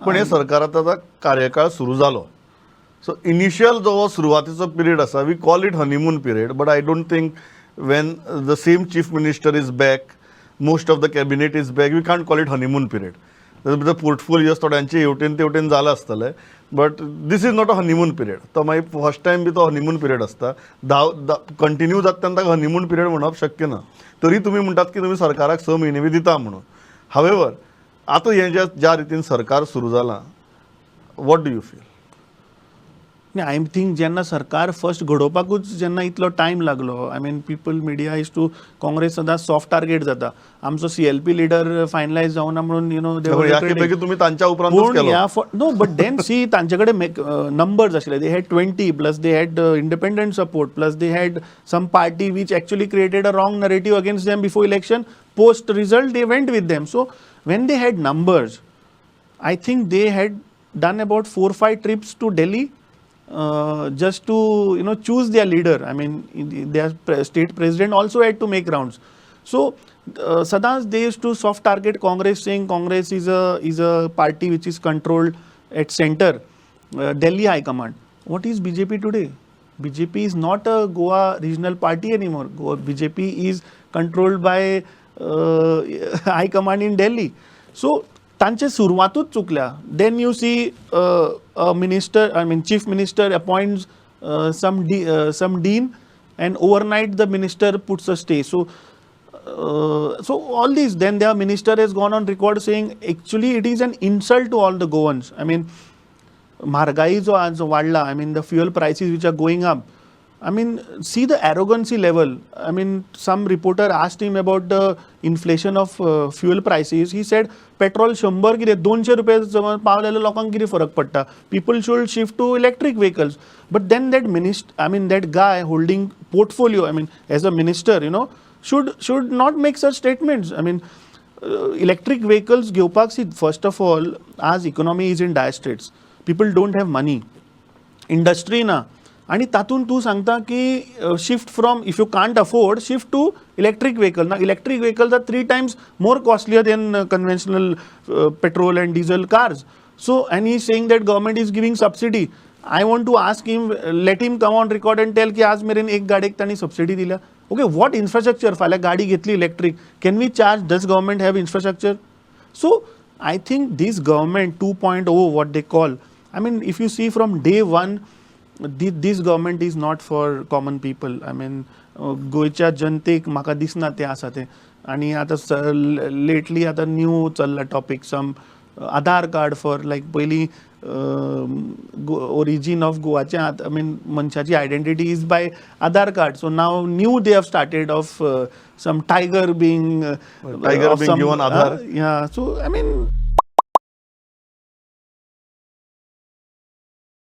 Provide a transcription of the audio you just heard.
पण हे सरकाराचा आतां कार्यकाळ सुरू जालो. सो इनिशियल जो हो सुरवातीचो पिरियड आसा, we call it honeymoon period, but I don't think when the same chief minister is back, most of the cabinet is back, we can't call it honeymoon period. Portfolios थोड्यांचे हेवटेन तेवटेन जालां आसतलें, but this is not a honeymoon period. तो मागीर first time बी तो honeymoon period आसता, धाव कंटिन्यू जाता तेन्ना ताका हनीमून पिरियड म्हणप शक्य ना. तरी तुमी म्हणटात की तुमी सरकाराक 6 म्हयने बी दिता म्हणून. हावेवर, आतां हें ज्या ज्या रितीन सरकार सुरू जालां, what do you feel? I think जेन्ना सरकार फर्स्ट घडोवपाकूच जेन्ना इतलो टायम लागलो, I mean, people, media is to Congress सदांच सॉफ्ट टार्गेट जाता. आमचो सीएलपी लिडर फायनलायज जावना म्हणून you know ह्या खेपेक तुमी तांच्या उपरांतूच पूण केलो. ह्या, नो, बट then सी, तांचे कडेन नंबर्स आशिल्ले. They had 20 plus, they had independent support, plus they had some party which actually created a wrong narrative against them before election. Post result, they went with them. So when they had numbers, I think they had done about four five trips to Delhi just to choose their leader. I mean, their state president also had to make rounds. So सदांच they used to soft target Congress, saying Congress is a party which is controlled at center, Delhi High Command. What is BJP today? BJP is not a Goa regional party anymore. Goa BJP is controlled by High Command in Delhi. So तांचे सुरवातूच चुकल्या. Then you see a minister, I mean, chief minister appoints some dean and overnight the minister puts a stay. So all these, then their minister has gone on record saying actually it is an insult to all the Goans. I mean, म्हारगाई जो आज वाडला, I mean, the fuel prices which are going up, I mean, see the arrogancy level. I mean, some reporter asked him about the inflation of fuel prices. He said petrol 100 कितें 200 रुपये पावलेले लोकांक कितें फरक पडटा? People should shift to electric vehicles. But then that minister, I mean, that guy holding portfolio, I mean, as a minister, should not make such statements. I mean, electric vehicles घेवपाक, see, first of all, आज economy is in dire straits, people don't have money, industry ना, आणि तातूंत तूं सांगता की shift from, if you can't afford, shift to electric vehicle. ना, electric vehicles are three times more costlier than conventional petrol and diesel cars. So, and he saying that government is giving subsidy. I want to ask him, let him come on record and tell की आज मेरेन एक गाडयेक तांणी subsidy दिल्या. Okay, what infrastructure? फाल्यां गाडी घेतली electric, can we charge? Does government have infrastructure? So I think this government 2.0, what they call, I mean, if you see from day one, this government is not for common people. I mean, गोंयच्या जनतेक म्हाका दिसना तें आसा तें. आनी आतां lately आतां न्यू चल्ला topic, some Aadhaar card for like पयलीं ओरिजीन ऑफ गोवाचें, I mean, मनशाची identity is by Aadhaar card. So now new they have started of some tiger being Tiger being given Aadhaar. Yeah, so I mean